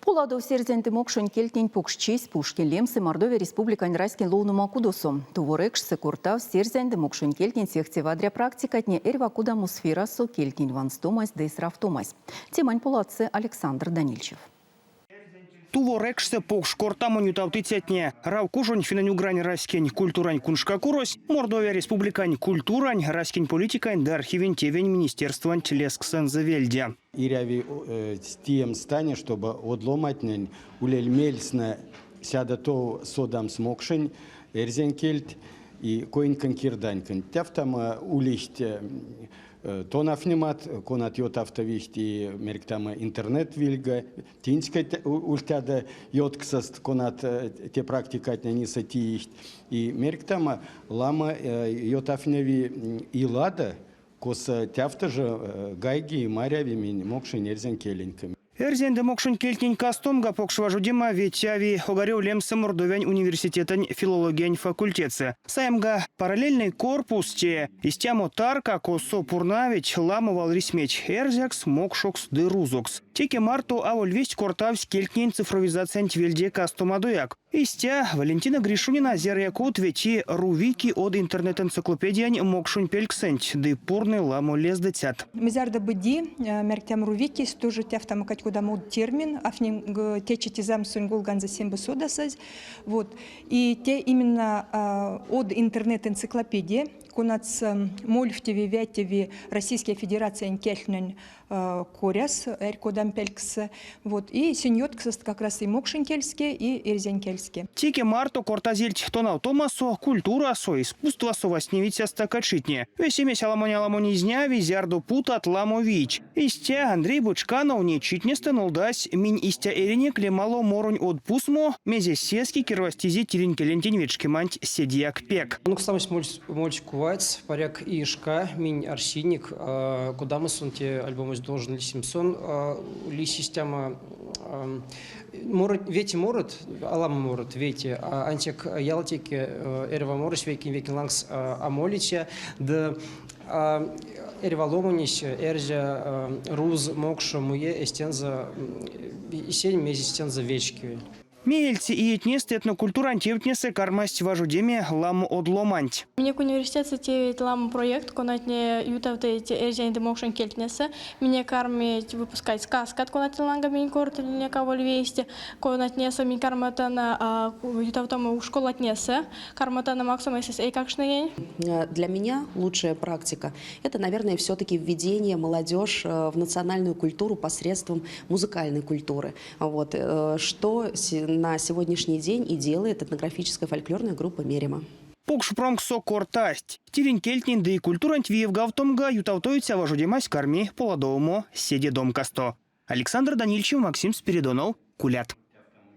Поладовсь эрзянь ды мокшонь кельтнень покшчись Пушкин лемсэ Мордовия Республикань раськень ловнома кудосо. Туво экшсэ кортавсть эрзянь ды мокшонь кельтнень сехте вадря практикатне эрьва кодамо сферасо кельтнень ванстомась ды сравтомась. Темань поладсы Александр Данильчев. Туво экшсэ покш кортамонь ютавтыцятне Равкужонь финнэнь-угрань раськень культурань куншкакурось, Мордовия Республикань культурань, раськень политикань ды архивень тевень министерстванть лезксэнзэ вельде. Эряви теемс тане, чтобы од ломатнень улель мельснэ сядо тов содамс мокшень эрзянь кельть и коинькань кирданькань. Тявтамо улить тонавтнемат, конат ютавтовить и мерктамо интернет вельга, тинське ультядо ётксост, конат те практикатне не сатиить. И мерктамо ламо ютавтневи илада, Косо тявты жо гайги маряви минь мокшонь эрзянь келенькем. Эрзянь ды мокшонь кельтнень кастомга покш важодема ветяви Огарёв лемсэ Мордовиянь университетэнь филологиянь факультетсэ. Саемга, параллельной корпус те истямо тарка, косо пурнавить ламо валрисьметь эрзякс, мокшокс ды рузокс. Теке марто аволь весть кортавсь кельтнень цифровизациянть вельде кастомадояк. Истя, Валентина Гришунина зярыя ковт вети РУВИКИ од интернет-энциклопедиянь мокшонь пельксэнть ды пурны ламо лездыцят. Зярдо быди, мерктям РУВИКИсь тоже тявтамо кодамо термин, афнем течи тезам голганзо сембе содасазь. Вот. И те именно од интернет-энциклопедия, конац мольфтеви вятеви Российской Федерациянь кельтнень коряс эрькодам пелькссэ. Вот. И синьотксост как раз и мокшень кельске, и эрзянь кельске. Теке марто кортазельть тонавтомасо, культурасо, искусствасо вастневиця стакачитне. Весемесь аламонь-аламонь изняви, зярдо путат ламо вийть. Истя, Андрей Бочканов неть читнестэ нолдась Минь истя эринек лемало моронь од пусмо, мезе сеске кирвазтизе тиринь келентень вечкеманть седеяк пек. Анокстамось мольсь куватьс, паряк и шка, минь арсинек, кодамо сон те альбомось должен лисемс. Сон лиссь истямо морот, вети морот, аламо морот вети, ансяк ялатеке эрьва морось вейкень-вейкень лангс а молиця ды эрьва ломанесь эрзя, руз, мокшо муе эстензэ сень, мезе эстензэ вечки. Меельце иетнестэ этнокультурань тевтнесэ кармасть важодеме ламо од ломанть. Минек университетсэ теевить ламо проектт, конатне ютавтыть эрзянь ды мокшонь кельтнесэ. Минек кармить выпускать сказкат, конатне ланга минь кортылинек аволь весть, конатнесэ минь карматано ютавтомо школатнесэ, карматано максомо эсест эйкакштненень. Для меня лучшая практика – это, наверное, все-таки введение молодежь в национальную культуру посредством музыкальной культуры. Вот, что на сегодняшний день и делает этнографическая фольклорная группа «Мерема». Покш промкссо кортасть. Тиринь кельтнень ды культуранть виевгавтомга ютавтовиця важодемась карми поладовомо седе домкасто. Александр Данильчев, Максим Спиридонов, Кулят.